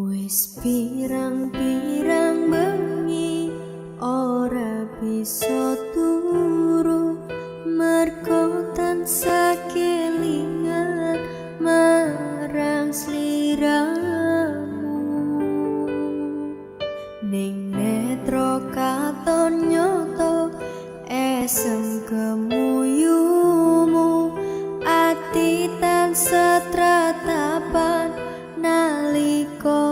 Wis pirang-pirang bengi ora bisa turu, mergo tansah kelingan marang sliramu. Ning netra katon nyoto esem kemuyumu, ati tansah tratapan nalika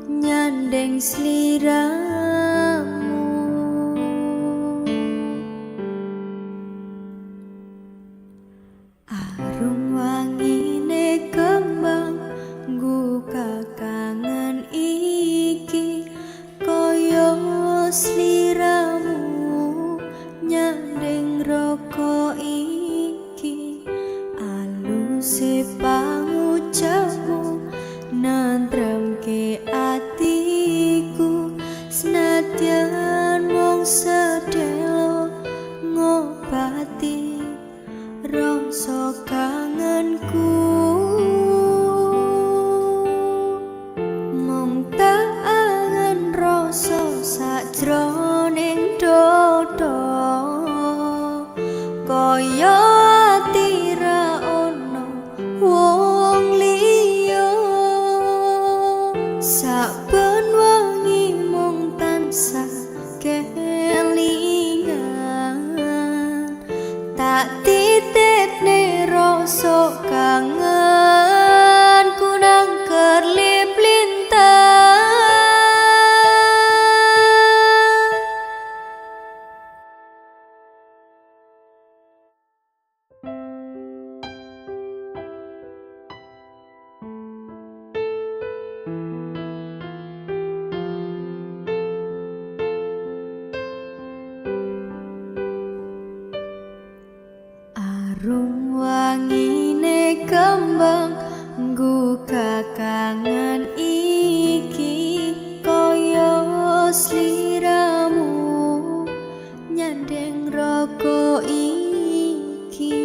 nyandeng sliramu. Arum wangine kembang ngguka kangen iki, kaya sliramu nyandeng roko iki. Aluse pangucapmu nentremke atiku, senadyan mung sedelo ngobati rasa kangenku. Mung tak angen rasa sajroning dada, kaya ati ra ono wong liya. Saben wengi mung tansah kelingan, tak titipne rasa kangenku nang kerlip lintang. Arum wangine kembang ngguka kangen iki, kaya sliramu nyandeng roko iki.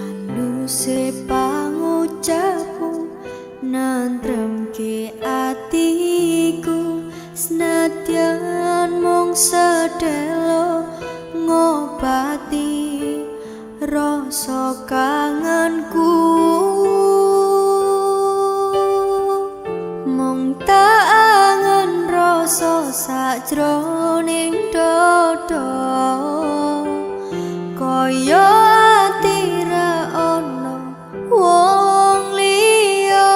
Aluse pangucapmu nentremke atiku, senadyan mung sedelo ngobati rasa kangenku. Mung tak angen rasa sajroning dada, kaya ati ra ono wong liya.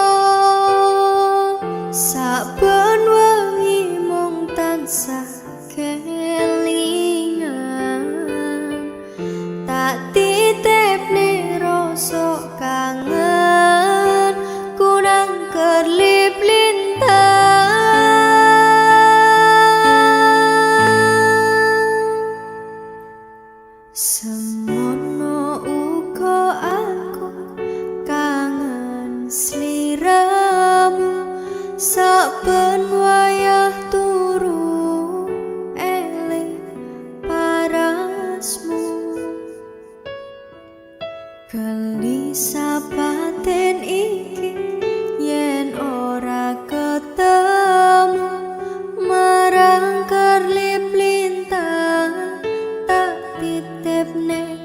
Saben wengi mung tansah kelingan, tak titipne rasa kangen ku nang kerlip lintang. Semono uga aku kangen sliramu, saben wayah turu eling parasmu. Gelisah batin iki yen ora ketemu marang kerlip lintang, tak titipne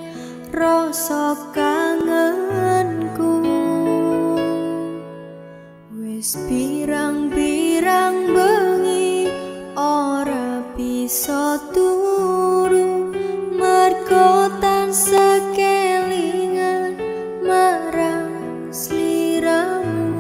rasa kangenku. Wis pirang-pirang bengi ora bisa turu, mergo tansah kelingan marang sliramu.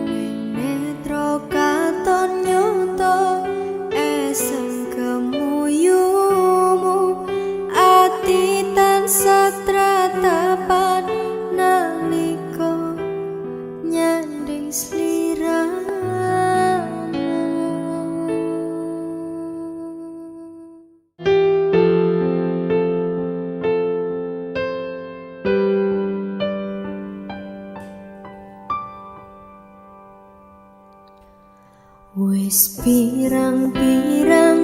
Ning netra katon nyoto esem kemuyumu, ati tansah tratapan nalika nyanding sliramu. Wis pirang-pirang